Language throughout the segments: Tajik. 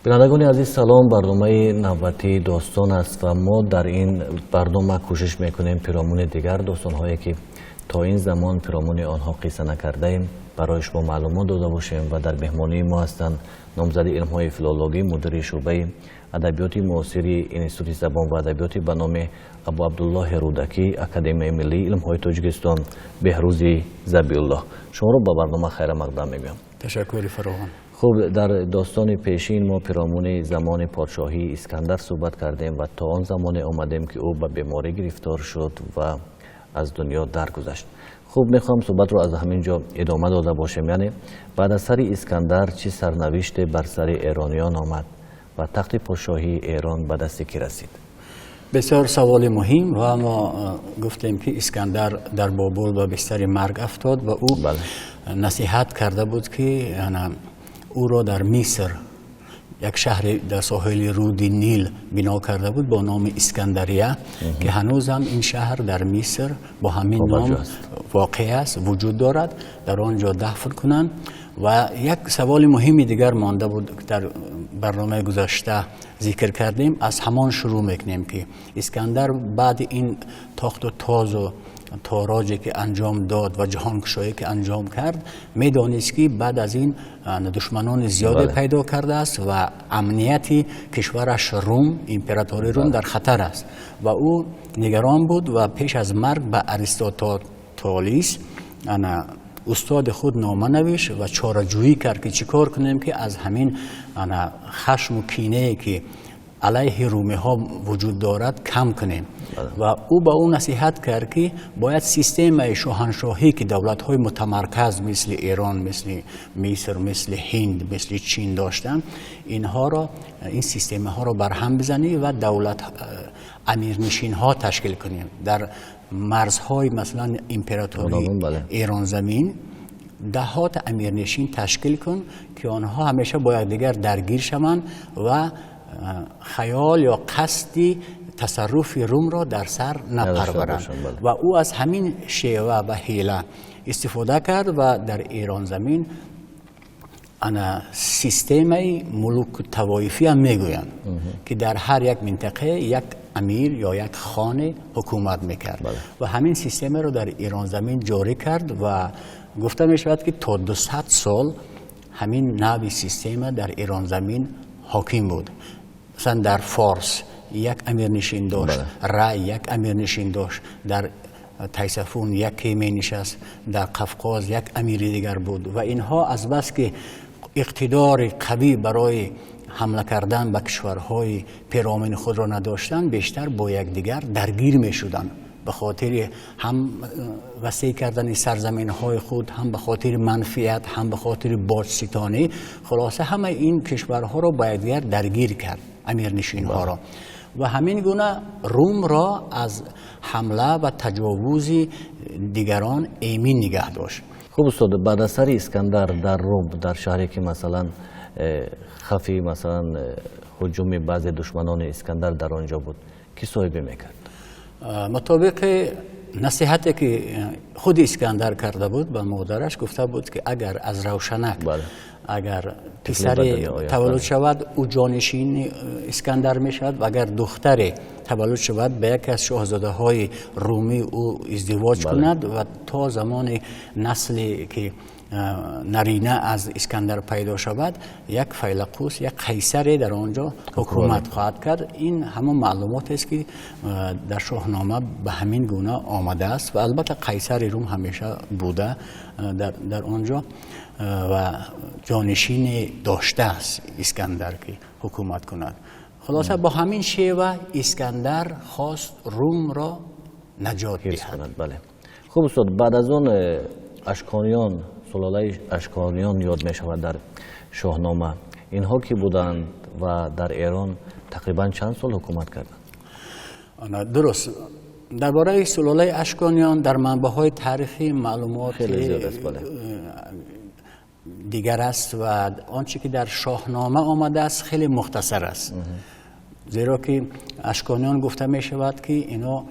Бинандагони азиз, салом. Барномаи навбатии «Достон» аст ва мо дар ин барнома кӯшиш мекунем пиромуни дигар достонҳое, ки то ин замон пиромуни онҳо қисса накардаем, барои шумо маълумот дода бошем. Ва дар меҳмонии мо ҳастанд номзади илмҳои филологӣ, мудири шӯъбаи адабиёти муосири Институти забон ва адабиёти ба номи Абу Абдуллоҳи Рӯдакӣ, Академияи миллии илмҳои Тоҷикистон, Беҳрӯзи Забиуллоҳ. Шуморо ба барнома хайрамақдам мегӯям. Ташаккури фаровон. Хуб, дар достони пешин мо пиромуни замони подшоҳии Искандар суҳбат кардем ва то он замоне омадем, ки ӯ ба беморӣ гирифтор шуд ва аз дунё даргузашт. Хуб, мехоҳам суҳбатро аз ҳамин ҷо идома дода бошем, яъне баъд аз сари Искандар чӣ сарнавиште бар сари эрониён омад ва тахти подшоҳии Эрон ба дасти кӣ расид? Бисёр саволи муҳим. Ва мо гуфтем, ки Искандар дар Бобул ба бистари марг афтод ва ӯ насиҳат карда буд, ки ӯро дар Миср як шаҳре дар соҳили рӯди Нил бино карда буд бо номи Искандария, ки ҳанӯзам ин шаҳр дар Миср бо ҳамин ном воқеъ аст, вуҷуд дорад, дар он ҷо дафн кунанд. Ва як саволи муҳими дигар монда буд, дар барномаи гузашта зикр кардем. Аз ҳамон шурӯъ мекунем, ки Искандар баъди ин тохту тозу тороҷе ки анҷом дод ва ҷаҳонкушоӣ ки анҷом кард, медонист, ки баъд аз ин душманони зиёде пайдо кардааст ва амнияти кишвараш Рум, императории Рум, дар хатар аст. Ва ӯ нигарон буд ва пеш аз марг ба Аристотолис, ана устоди худ, нома навишт ва чораҷӯӣ кард, ки чӣ кор кунем, ки аз ҳамин ана хашму кинае, ки алайҳи румиҳо вуҷуд дорад, кам кунем. Ва ӯ ба ӯ насиҳат кард, ки бояд системаи шоҳаншоҳӣ, ки давлатҳои мутамарказ мисли Эрон, мисли Миср, мисли Ҳинд, мисли Чин доштанд, инҳоро, ин системаҳоро барҳам бизанӣ ва давлат амирнишинҳо ташкил кунем дар марзҳои, масалан, императории Эронзамин даҳота амирнишин ташкил кун, ки онҳо ҳамеша бо якдигар даргир шаванд ва хаёл ё қасди тасарруфи Румро дар сар напарваранд. Ва ӯ аз ҳамин шева ва ҳила истифода кард ва дар Эронзамин ана системаи мулуку тавоифиам мегӯянд, ки дар ҳар як минтақа як амир ё як хоне ҳукумат мекард, ва ҳамин системаро дар Эронзамин ҷорӣ кард. Ва гуфта мешавад, ки то 200 сол ҳамин навъи система дар Эронзамин ҳоким буд. Масалан, дар Форс як амирнишин дошт, Рай як амирнишин дошт, дар Тайсафун яке менишаст, дар Қафқоз як амири дигар буд. Ва инҳо азбаски иқтидори қавӣ барои ҳамла кардан ба кишварҳои перомини худро надоштанд, бештар бо якдигар даргир мешуданд, ба хотири ҳам васеъ кардани сарзаминҳои худ, ҳам ба хотири манфиат, ҳам ба хотири боҷситонӣ. Хулоса, ҳамаи ин кишварҳоро ба якдигар даргир кард, амирнишинҳоро, ва ҳамин гуна Румро аз ҳамла ва таҷовузи дигарон эмин нигаҳ дошт. Хуб, устод, баъд аз сари Искандар дар Рум, дар шаҳре ки, масалан, хафи, масалан, ҳуҷуми баъзе душманони Искандар дар он ҷо буд, кӣ соҳибӣ мекард? Мутобиқи насиҳате, ки худи Искандар карда буд ба модараш, гуфта буд, ки агар аз Равшанак агар писаре таваллуд шавад, ӯ ҷонишини Искандар мешавад ва агар духтаре таваллуд шавад, ба яке аз шоҳзодаҳои румӣ ӯ издивоҷ кунад ва то замони насле ки нарина аз Искандар пайдо шавад, як файлақус, як қайсаре дар он ҷо ҳукумат хоҳад кард. Ин ҳамон маълумотест, ки дар Шоҳнома ба ҳамин гуна омадааст. Ва албатта, қайсари Рум ҳамеша буда дар он ҷо ва ҷонишине доштааст Искандар, ки ҳукумат кунад. Хулоса, бо ҳамин шева Искандар хост Румро наҷот диҳад. Бале. Хуб, устод, баъд аз он ашкониён, сулолаи Ашкониён ёд мешавад дар Шоҳнома. Инҳо кӣ буданд ва дар Эрон тақрибан чанд сол ҳукумат карданд? Дуруст, дар бораи сулолаи Ашкониён дар манбаъҳои таърихӣ маълумот дигар аст ва он чӣ ки дар Шоҳнома омадааст, хеле мухтасар аст, зеро ки Ашкониён гуфта мешавад, ки ино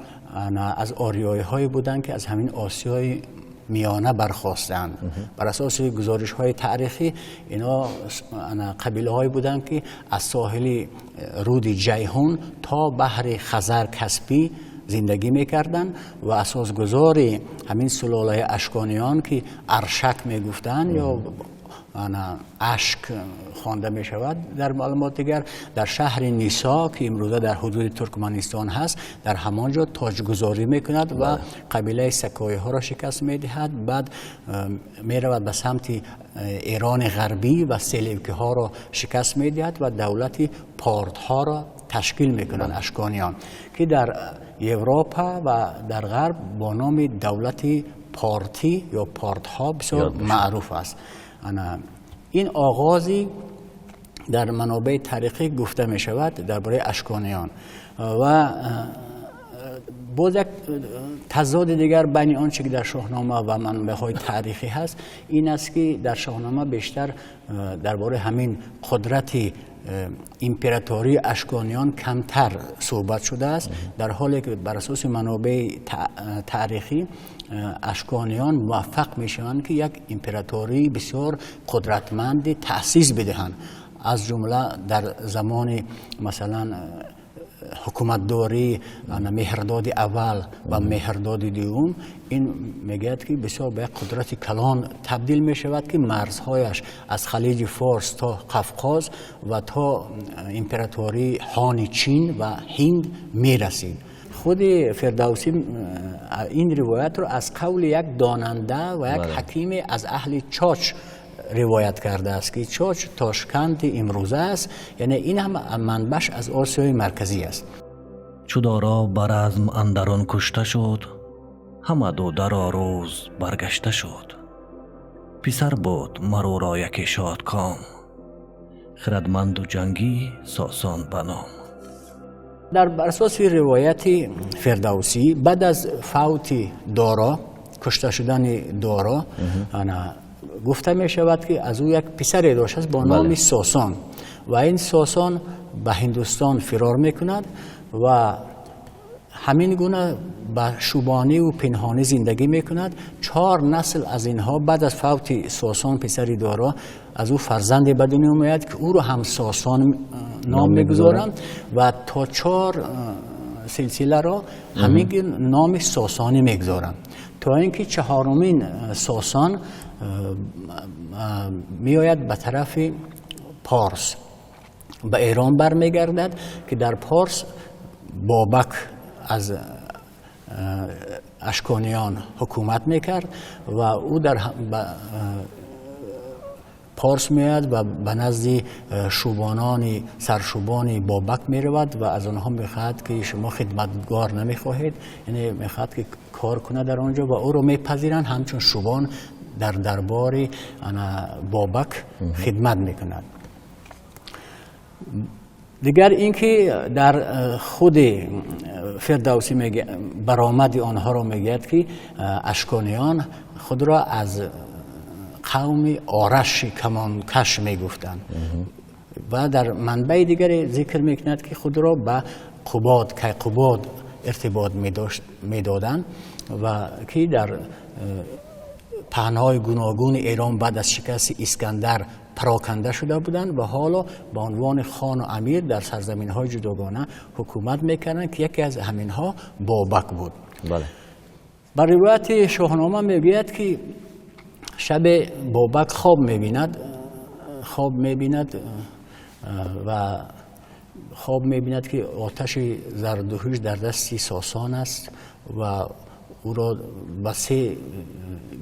аз ориёиҳое буданд, ки аз ҳамин Осиёи Миёна бархостанд. Бар асоси гузоришҳои таърихӣ, инҳо қабилаҳое буданд, ки аз соҳили руди Ҷайҳун то баҳри Хазар Каспӣ зиндагӣ мекарданд ва асосгузори ҳамин сулолаи Ашкониён, ки Аршак мегуфтанд ё Ашк хонда мешавад дар маълумот дигар, дар шаҳри Нисо, ки имрӯза дар ҳудуди Туркманистон ҳаст, дар ҳамон ҷо тоҷгузорӣ мекунад ва қабилаи сакоиҳоро шикаст медиҳад. Баъд меравад ба самти Эрони Ғарбӣ ва селевкиҳоро шикаст медиҳад ва давлати Портҳоро ташкил мекунанд ашкониён, ки дар Европа ва дар Ғарб бо номи давлати Портӣ ё Портҳо бисёр маъруф аст. Ин оғози дар манобеи таърихӣ гуфта мешавад дар бораи ашкониён. Ва боз як тазоди дигар байни он чи ки дар Шоҳнома ва манбаъҳои таърихӣ ҳаст, ин аст, ки дар Шоҳнома бештар дар бораи ҳамин қудрати императории Ашкониён камтар суҳбат шудааст, дар ҳоле ки бар асоси манобеи таърихӣ ашкониён муваффақ мешаванд, ки як императории бисёр қудратманди таъсис бидиҳанд. Аз ҷумла дар замони, масалан, ҳукуматдории Меҳрдоди Аввал ва Меҳрдоди Дуюм, ин мегӯяд, ки бисёр ба як қудрати калон табдил мешавад, ки марзҳояш аз Халиҷи Форс то Қафқоз ва то императории Ҳони Чин ва Ҳинд мерасид. Худи Фирдавсӣ ин ривоятро аз қавли як донанда ва як ҳакиме аз аҳли Чоч ривоят кардааст, ки Чоч Тошканди имрӯза аст, яъне ин ҳам манбаъш аз Осиёи Марказӣ аст. Чу Доро ба разм андарун кушта шуд, ҳама дударо рӯз баргашта шуд. Писар буд маруро яке шодком, хирадманду ҷангӣ, Сосон ба ном. Дар асоси ривояти Фирдавсӣ, баъд аз фавти Доро, кушта шудани Доро, гуфта мешавад, ки аз ӯ як писаре доштааст бо номи Сосон ва ин Сосон ба Ҳиндустон фирор мекунад ва ҳамин гуна ба шубониву пинҳонӣ зиндагӣ мекунад. Чор насл аз инҳо, баъд аз фавти Сосон, писари Доро, аз ӯ фарзанде ба дунё меояд, ки ӯро ҳам Сосон ном мегузоранд ва то чор силсиларо ҳамин номи Сосонӣ мегузоранд, то ин ки чаҳорумин Сосон меояд ба тарафи Порс, ба Эрон бармегардад, ки дар Порс Бобак аз Ашкониён ҳукумат мекард ва ӯ дар Порс меояд ва ба назди шубонони саршубони Бобак меравад ва аз онҳо мехоҳад, ки шумо хидматгор намехоҳед, яъне мехоҳад, ки кор кунад дар он ҷо, ва ӯро мепазиранд, ҳамчун шубон дар дарбори Бобак хидмат мекунад. Дигар ин ки дар худи Фирдавсӣ баромади онҳоро мегӯяд, ки ашкониён худро аз қавми Ораши камонкаш мегуфтанд ва дар манбаи дигаре зикр мекунад, ки худро ба Қубод, Кайқубод иртибот медоданд ва ки дар паҳнҳои гуногуни Эрон баъд аз шикасти Искандар пароканда шуда буданд ва ҳоло ба унвони хону амир дар сарзаминҳои ҷудогона ҳукумат мекарданд, ки яке аз ҳаминҳо Бобак буд. Бар ривояти Шоҳнома мегӯяд, ки шабе Бобак хоб мебинад ва хоб мебинад, ки оташи зардуҳиш дар дасти Сосон аст ва ӯро ба се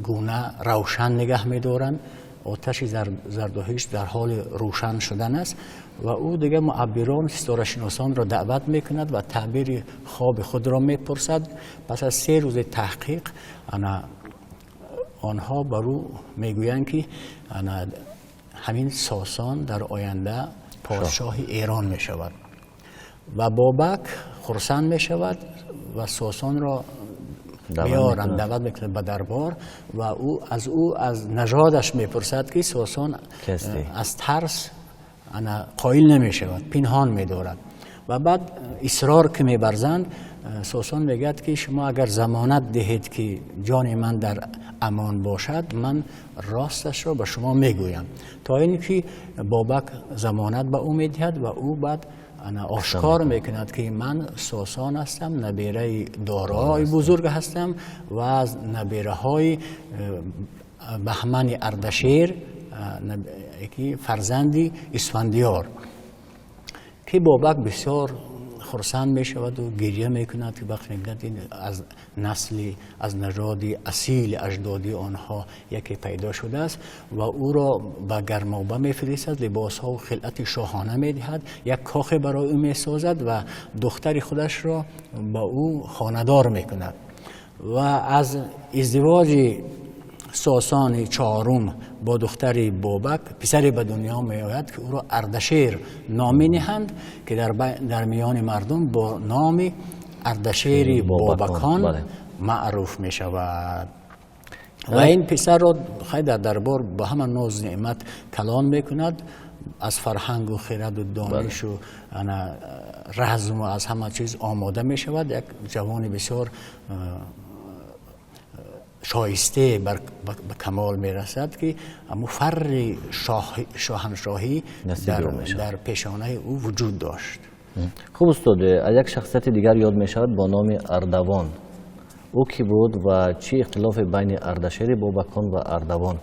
гуна равшан нигаҳ медоранд. Оташи зардуҳиш дар ҳоли рӯшан шудан аст ва ӯ дигар муаббирон, ситорашиносонро даъват мекунад ва таъбири хоби худро мепурсад. Пас аз 3 рӯзи таҳқиқ, ана онҳо бар ӯ мегӯянд, ки ана ҳамин Сосон дар оянда подшоҳи Эрон мешавад. Ва Бобак хурсанд мешавад ва Сосонро меоранд, даъват мекунад ба дарбор ва ӯ аз ӯ, аз нажодаш мепурсад, ки Сосон аз тарс ана қоил намешавад, пинҳон медорад ва баъд исрор ки меварзанд. Сосон мегӯяд, ки шумо агар замонат диҳед, ки ҷони ман дар амон бошад, ман росташро ба шумо мегӯям. То ин ки Бобак замонат ба ӯ медиҳад ва ӯ баъд ошкор мекунад, ки ман Сосон ҳастам, набераи Дорои бузург ҳастам ва аз набераҳои Баҳмани Ардашер, ки фарзанди Исфандиёр. Ки Бобак бисёр хурсанд мешавад ва гиря мекунад, ки вақт мебинад, ин аз насли, аз нажоди асили аҷдодии онҳо яке пайдо шудааст, ва ӯро ба гармоба мефиристад, либосҳо ва хилъати шоҳона медиҳад, як кохе барои ӯ месозад ва духтари худашро ба ӯ хонадор мекунад. Ва аз издивоҷи Сосони чорум бо духтари Бобак писаре ба дунё меояд, ки ӯро Ардашер ном мениҳанд, ки дар миёни мардум бо номи Ардашери Бобакон маъруф мешавад. Ва ин писарро хай дар дарбор ба ҳама ноз неъмат калон мекунад, аз фарҳангу хираду донишу разму аз ҳама чиз омода мешавад. Як ҷавони бисёр шоисте ба камол мерасад, ки ҳамун фарри шоҳаншоҳӣ дар пешонаи ӯ вуҷуд дошт. Хуб, устод, аз як шахсияти дигар ёд мешавад бо номи Ардавон. Ӯ кӣ буд ва чӣ ихтилофе байни Ардашери Бобакон ва Ардавон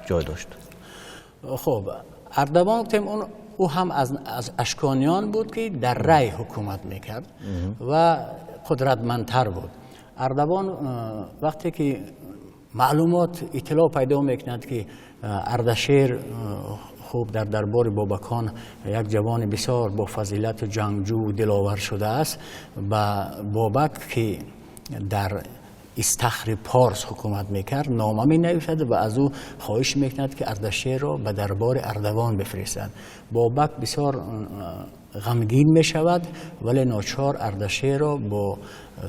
ҷой дошт? Хуб, Ардавон гуфтем, ӯ ҳам аз ашкониён буд, ки дар Рай ҳукумат мекард ва қудратмандтар буд. Ардавон вақте ки маълумот, иттилоъ пайдо мекунад, ки Ардашер хуб дар дарбори Бобакон як ҷавони бисёр бо фазилату ҷангҷӯ диловар шудааст, ба Бобак, ки дар Истахри Порс ҳукумат мекард, нома менависад ва аз ӯ хоҳиш мекунад, ки Ардашерро ба дарбори Ардавон бифиристад. Бобак бисёр ғамгин мешавад, вале ночор Ардашерро бо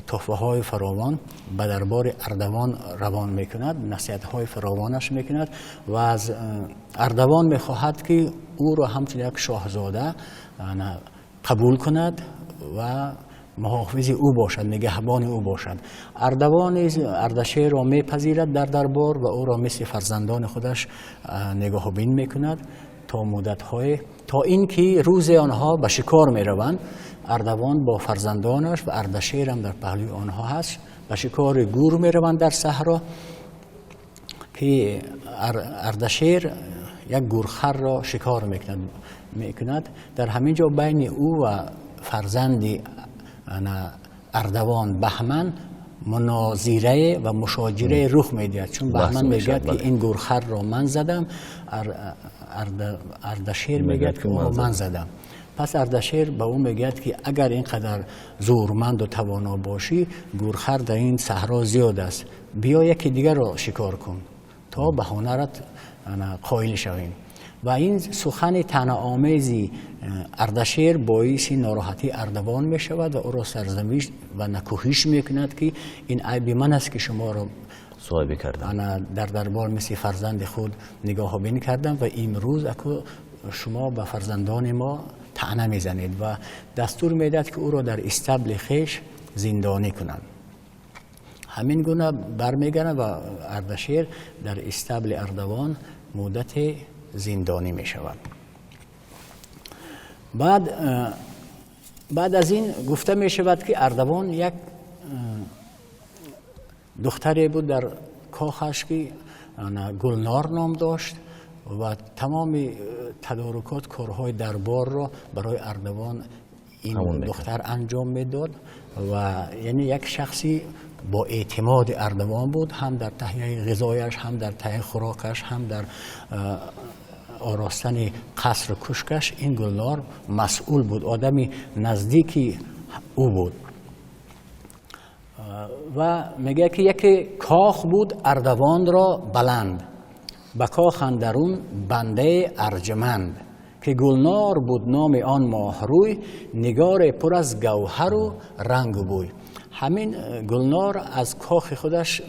туҳфаҳои фаровон ба дарбори Ардавон равон мекунад, насиҳатҳои фаровонаш мекунад ва аз Ардавон мехоҳад, ки ӯро ҳамчун як шоҳзода қабул кунад ва муҳофизи ӯ бошад, нигаҳбони ӯ бошад. Ардавон низ Ардашерро мепазирад дар дарбор ва ӯро мисли фарзандони худаш нигоҳубин мекунад то муддатҳое, то ин ки рӯзе онҳо ба шикор мераванд. Ардавон бо фарзандонаш ва Ардашерам дар паҳлӯи онҳо ҳаст, ба шикори гур мераванд дар саҳро, ки Ардашер як гурхарро шикор мекунад. Дар ҳамин ҷо байни ӯ ва фарзанди Ардавон Баҳман мунозирае ва мушоҷирае рух медиҳад, чун Баҳман мегӯяд, ки ин гурхарро ман задам, Ардашер мегӯяд, ки ӯро ман задам. Пас Ардашер ба ӯ мегӯяд, ки агар ин қадар зӯрманду тавоно бошӣ, гурхар дар ин саҳро зиёд аст, биё яке дигарро шикор кун, то ба ҳунарат қоил шавем. Ва ин сухани таънаомези Ардашер боиси нороҳатии Ардавон мешавад ва ӯро сарзаниш ва накӯҳиш мекунад, ки ин айби ман аст, ки шуморо соҳибӣ кардам, дар дарбор мисли фарзанди худ нигоҳубин кардам ва имрӯз аку шумо ба фарзандони мо таъна мезанед, ва дастур медиҳад, ки ӯро дар истабли хеш зиндонӣ кунанд. Ҳамин гуна бармегардад ва Ардашер дар истабли Ардавон муддате зиндонӣ мешавад. Баъд аз ин гуфта мешавад, ки Ардавон як духтаре буд дар кохаш, ки Гулнор ном дошт ва тамоми тадорукот, корҳои дарборро барои Ардавон ин духтар анҷом медод ва яъне як шахси бо эътимоди Ардавон буд, ҳам дар таҳияи ғизояш, ҳам дар таҳияи хӯрокаш, ҳам дар оростани қасру кушкаш ин Гулнор масъул буд, одами наздики ӯ буд. Ва мегӯяд, ки яке кох буд Ардавонро баланд, ба кох андарун бандаи арҷманд, ки Гулнор буд номи он моҳрӯй, нигоре пур аз гавҳару рангу бӯй. Ҳамин Гулнор аз кохи худаш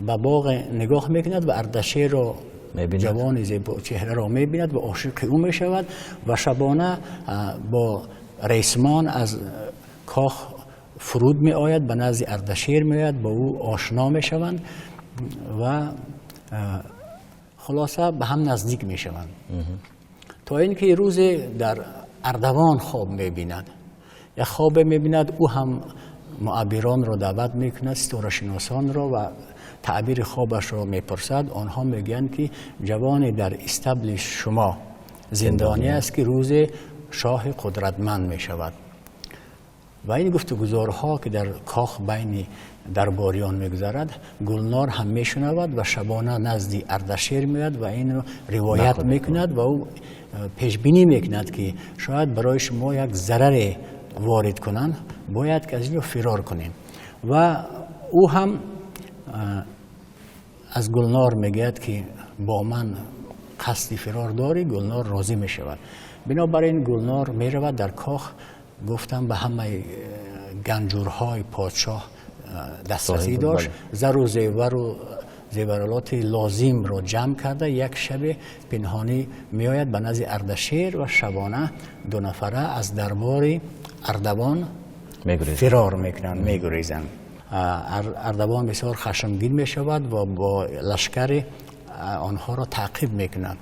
ба боғ нигоҳ мекунад ва Ардашерро, ҷавони зебочеҳраро мебинад ва ошиқи ӯ мешавад ва шабона бо ресмон аз кох фуруд меояд, ба назди Ардашер меояд, бо ӯ ошно мешаванд ва хулоса ба ҳам наздик мешаванд, то ин ки рӯзе дар Ардавон хоб мебинад. Як хобе мебинад, ӯ ҳам муаббиронро даъват мекунад, ситорашиносонро, ва таъбири хобашро мепурсад. Онҳо мегӯянд, ки ҷавоне дар истабли шумо зиндонӣ аст, ки рӯзе шоҳи қудратманд мешавад. Ва ин гуфтугузорҳо, ки дар кох байни дарбориён мегузарад, Гулнор ҳам мешунавад ва шабона назди Ардашер меояд ва инро ривоят мекунад ва ӯ пешбинӣ мекунад, ки шояд барои шумо як зараре ворид кунанд, бояд ки аз инҷо фирор кунем. Ва ӯ ҳам аз Гулнор мегӯяд, ки бо ман қасди фирор дорӣ? Гулнор розӣ мешавад. Бинобар ин Гулнор меравад, дар кох, гуфтам, ба ҳамаи ганҷурҳои подшоҳ дастрасӣ дошт, зару зевару зеваролоти лозимро ҷамъ карда, як шабе пинҳонӣ меояд ба назди Ардашер ва шабона ду нафара аз дарбори Ардавон фирор мекунанд, мегурезанд. Ардавон бисёр хашмгин мешавад ва бо лашкари онҳоро таъқиб мекунад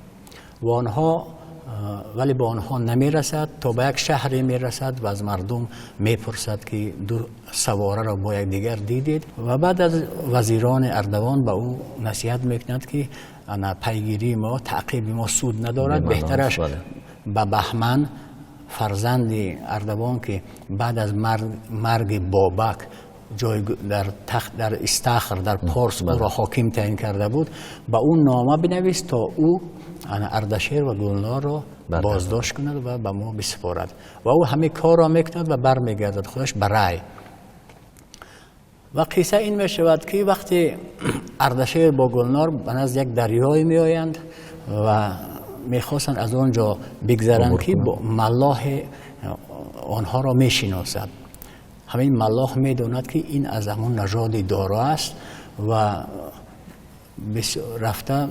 ва онҳо, вале ба онҳо намерасад, то ба як шаҳре мерасад ва аз мардум мепурсад, ки ду савораро бо якдигар дидед? Ва баъд аз вазирони Ардавон ба ӯ насиҳат мекунад, ки ана пайгирии мо, таъқиби мо суд надорад, беҳтараш ба Баҳман, фарзанди Ардавон, ки баъд аз марги Бобак ҷой дар тахт дар Истахр, дар Порс, ӯро ҳоким таъин карда буд, ба ӯ нома бинавис, то ӯ Ардашер ва Гулнорро боздошт кунад ва ба мо бисупорад. Ва ӯ ҳамин корро мекунад ва бармегардад худаш ба Рай. Ва қисса ин мешавад, ки вақте Ардашер бо Гулнор ба назди як дарёе меоянд ва мехостанд аз он ҷо бигзаранд, ки маллоҳе онҳоро мешиносад. Ҳамин маллоҳ медонад, ки ин аз ҳамон нажоди Доро аст ва рафта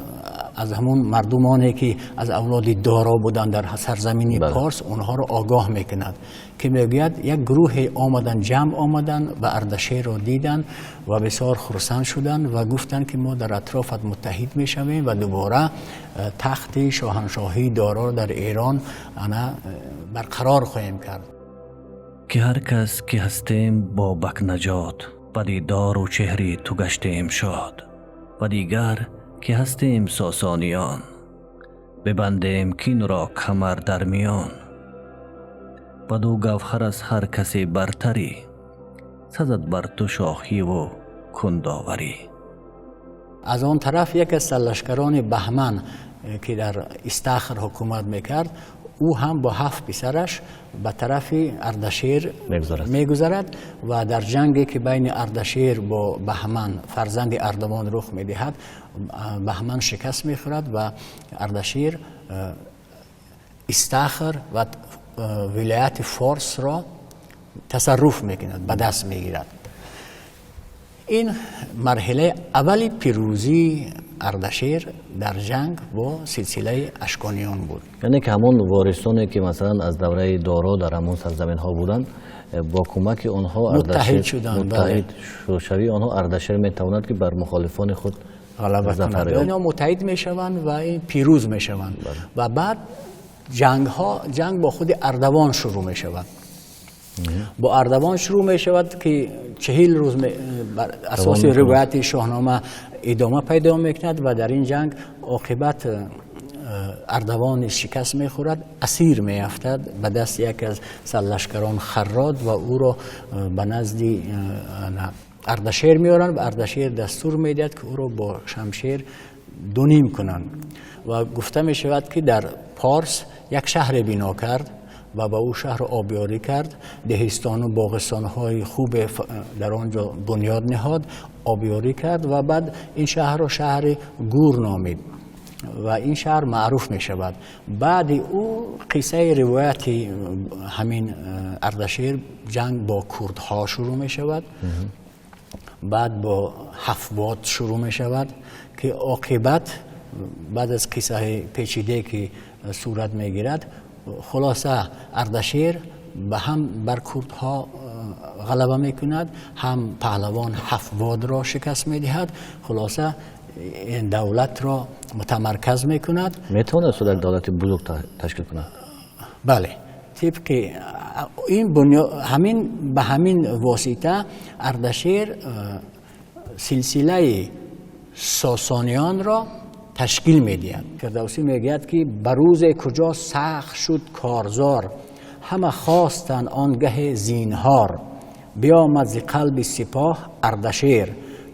аз ҳамон мардумоне, ки аз авлоди Доро буданд дар сарзамини Порс, онҳоро огоҳ мекунад, ки мегӯяд, як гурӯҳе омаданд, ҷамъ омаданд ва Ардашерро диданд ва бисёр хурсанд шуданд ва гуфтанд, ки мо дар атрофат муттаҳид мешавем ва дубора тахти шоҳаншоҳии Доро дар Эрон ана барқарор хоҳем кард. Ки ҳар кас ки ҳастем Бобак наҷот, ба дидору чеҳри ту гаштем шод, ва дигар ки ҳастем сосониён, бибандем кинро камар дар миён. Баду гавҳар аз ҳар касе бартарӣ, сазад бар ту шоҳиву кундоварӣ. Аз он тараф яке аз сарлашкарони Баҳман, ки дар Истахр ҳукумат мекард, ӯ ҳам бо ҳафт писараш ба тарафи Ардашер мегузарад ва дар ҷанге, ки байни Ардашер бо Баҳман, фарзанди Ардавон, рух медиҳад, Баҳман шикаст мехӯрад ва Ардашер Истахр ва вилояти Форсро тасарруф мекунад, ба даст мегирад. Ин марҳилаи аввали пирӯзии Ардашер дар ҷанг бо силсилаи Ашкониён буд. Яъне ки ҳамон ворисоне, ки масалан аз давраи Доро дар ҳамон сарзаминҳо буданд, бо кӯмаки онҳо муттаҳид шуданд. Муттаҳид шавии онҳо Ардашер метавонад, ки бар мухолифони худ ғалаба кунад. Инҳо муттаҳид мешаванд ва ин пирӯз мешаванд ва баъд ҷангҳо, ҷанг бо худи Ардавон шурӯъ мешавад, бо Ардавон шурӯъ мешавад, ки 40 рӯз бар асоси ривояти Шоҳнома идома пайдо мекунад. Ва дар ин ҷанг оқибат Ардавон шикаст мехӯрад, асир меафтад ба дасти яке аз сарлашкарон Харрод ва ӯро ба назди Ардашер меоранд ва Ардашер дастур медиҳад, ки ӯро бо шамшер дуним кунанд. Ва гуфта мешавад, ки дар Порс як шаҳре бино кард ва ба ӯ шаҳрро обёрӣ кард, деҳистону боғистонҳои хубе дар он ҷо бунёд ниҳод, обёрӣ кард ва баъд ин шаҳрро шаҳри Гур номид ва ин шаҳр маъруф мешавад. Баъди ӯ қиссаи ривояти ҳамин Ардашер, ҷанг бо курдҳо шурӯъ мешавад, баъд бо Ҳафтбод шурӯъ мешавад, ки оқибат баъд аз қиссаи печидае, ки сурат мегирад, хулоса Ардашер ба ҳам бар курдҳо ғалаба мекунад, ҳам паҳлавон Ҳафводро шикаст медиҳад. Хулоса, давлатро мутамарказ мекунад. Метавонад як давлати бузург ташкил кунад? Бале, тибқи ин ҳамин ба ҳамин восита Ардашер силсилаи Сосониёнро ташкил медиҳад. Фирдавсӣ мегӯяд, ки ба рӯзе куҷо сахт шуд корзор, ҳама хостанд он гаҳе зинҳор, биомад зи қалби сипоҳ Ардашер,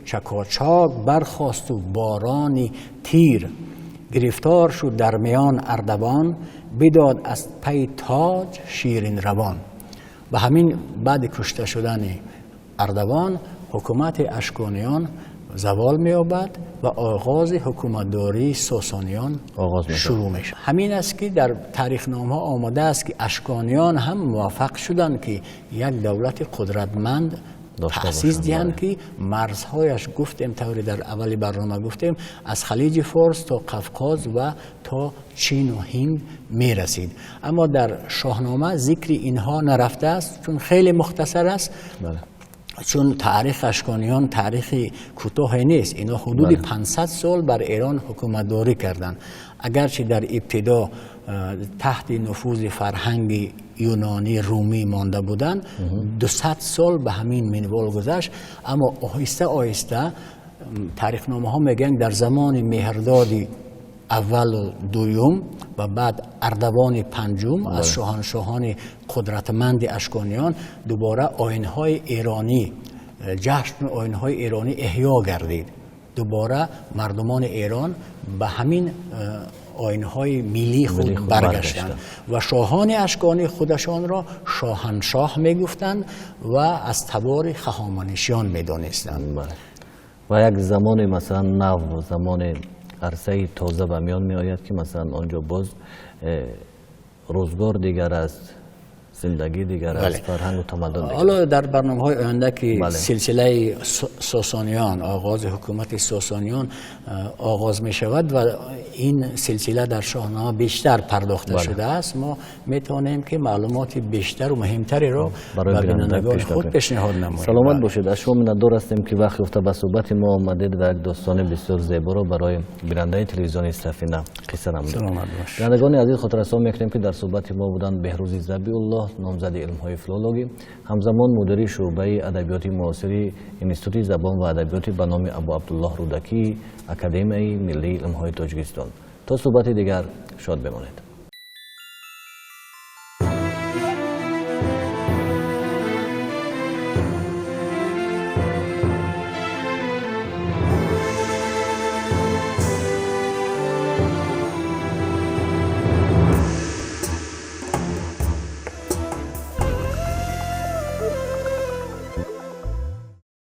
чакочок бархосту борони тир, гирифтор шуд дар миён Ардавон, бидод аз пай тоҷ ширин равон. Ба ҳамин баъди кушта шудани Ардавон ҳукумати Ашкониён завол меёбад ва оғози ҳукуматдории Сосониён шурӯъ мешавад. Ҳамин аст, ки дар таърихномаҳо омадааст, ки Ашкониён ҳам муваффақ шуданд, ки як давлати қудратманд таъсис диҳанд, ки марзҳояш, гуфтем, тавре дар аввали барнома гуфтем, аз Халиҷи Форс то Қавқоз ва то Чину Ҳинд мерасид. Аммо дар Шоҳнома зикри инҳо нарафтааст, чун хеле мухтасар аст, чун таърихи Ашкониён таърихи кӯтоҳе нест. Инҳо ҳудуди 500 сол бар Эрон ҳукуматдорӣ карданд. Агарчи дар ибтидо таҳти нуфузи фарҳанги юнонӣ, румӣ монда буданд, 200 сол ба ҳамин минвол гузашт, аммо оҳиста оҳиста таърихномаҳо мегӯянд, дар замони Меҳрдоди аввалу дуюм ва баъд Ардавони панҷум аз шоҳаншоҳони қудратманди Ашкониён дубора оинҳои эронӣ, ҷашну оинҳои эронӣ эҳё гардид. Дубора мардумони Эрон ба ҳамин оинҳои миллии худ баргаштанд ва шоҳони ашконӣ худашонро шоҳаншоҳ мегуфтанд ва аз табори Хахоманишиён медонистанд. Ва як замоне, масалан, нав, замони арсаи тоза ба миён меояд, ки масалан он ҷо боз рӯзгор дигар аст, зиндагӣ дигар аст, фарҳангу тамаддун. Ҳоло дар барномаҳои оянда, ки силсилаи Сосониён, оғози ҳукумати Сосониён оғоз мешавад ва ин силсила дар Шоҳнома бештар пардохта шудааст, мо метавонем, ки маълумоти бештару муҳимтареро ба бинандагони худ пешниҳод намоем. Саломат бошед. Аз шумо миннатдор ҳастем, ки вақт ёфта ба суҳбати мо омадед ва як достони бисёр зеборо барои бинандаи телевизиони Сафина қисса намудед. Бинандагони азиз, хотиррасон мекунем, ки дар суҳбати мо буданд Беҳрӯзи Забиуллоҳ, номзади илмҳои филологӣ, ҳамзамон мудири шӯъбаи адабиёти муосири Институти забон ва адабиёти ба номи Абу Абдуллоҳ Рӯдакии Академияи миллии илмҳои Тоҷикистон. То суҳбати дигар шод бемонед.